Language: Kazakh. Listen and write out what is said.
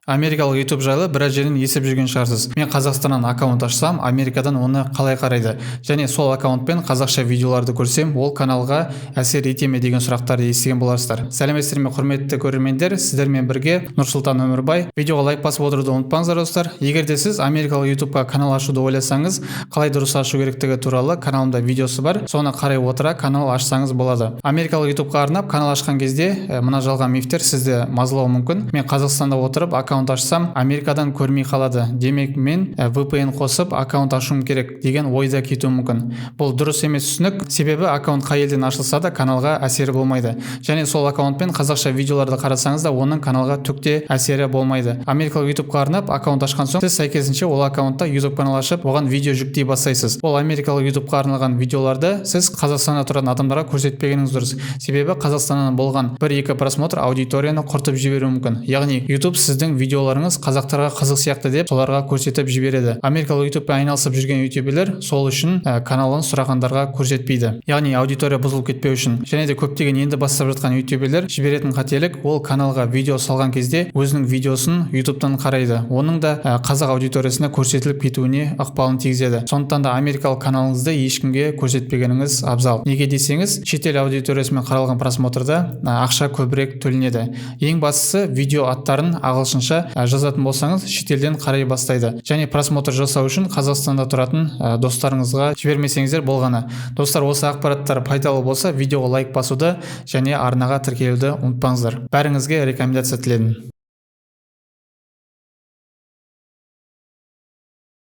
Америкалық YouTube жайлы біраз жерден естіп жүрген шығарсыз. Мен Қазақстаннан аккаунт ашсам, Америкадан оны қалай қарайды және сол аккаунтпен қазақша видеоларды көрсем, ол каналға әсер ете ме деген сұрақтарды естіген боларсыздар. Сәлеметсіздер ме, құрметті көрермендер! Сіздермен бірге Нұрсұлтан Өмірбай. Видеоға лайк басып отыруды ұмытпаңыздар, достар. Егер де сіз америкалық YouTubeқа канал ашуды ойласаңыз, қалай дұрыс ашу керектігі туралы каналымда видеосы бар, соны қарай отыра канал ашсаңыз болады. Америкалық YouTubeқа арнап канал ашқан кезде мына жалған мифтер сізді мазалауы мүмкін. Мен Қазақстанда отырып аккаунт ашсам, Америкадан көрмей қалады, демек мен VPN қосып аккаунт ашуым керек деген ой да кетуі мүмкін. Бұл дұрыс емес түсінік, себебі аккаунт қай елден ашылса да, каналға әсері болмайды және сол аккаунтпен қазақша видеоларды қарасаңыз да, оның каналға түк те әсері болмайды. Америкалық YouTubeқа арнап аккаунт ашқан соң, сіз сәйкесінше ол аккаунтта YouTube канал ашып, оған видео жүктей бастайсыз. Ол америкалық YouTubeқа арналған видеоларды сіз Қазақстанда тұратын адамдарға көрсетпегеніңіз дұрыс, себебі Қазақстаннан болған бір-екі просмотр аудиторияны құртып жіберуі мүмкін. Яғни YouTube сіздің видеоларыңыз қазақтарға қызық сияқты деп, соларға көрсетіп жібереді. Америкалық YouTubeпен айналысып жүрген ютуберлер сол үшін каналын сұрағандарға көрсетпейді, яғни аудитория бұзылып кетпеу үшін. Және де көптеген енді бастап жатқан ютуберлер жіберетін қателік: ол каналға видео салған кезде өзінің видеосын YouTube'тан қарайды, оның да қазақ аудиториясына көрсетіліп кетуіне ықпалын тигізеді. Сондықтан да америкалық каналыңызды ешкімге көрсетпегеніңіз абзал. Неге десеңіз, шетел аудиториясымен қаралған просмотрда ақша көбірек төленеді. Ең бастысы, видео аттарын ағылшынша жазатын болсаңыз, шетелден қарай бастайды. Және просмотр жасау үшін Қазақстанда тұратын достарыңызға жібермесеңіздер болғаны. Достар, осы ақпараттар пайдалы болса, видеоға лайк басуды және арнаға тіркелуді ұмытпаңыздар. Бәріңізге рекомендация тіледім.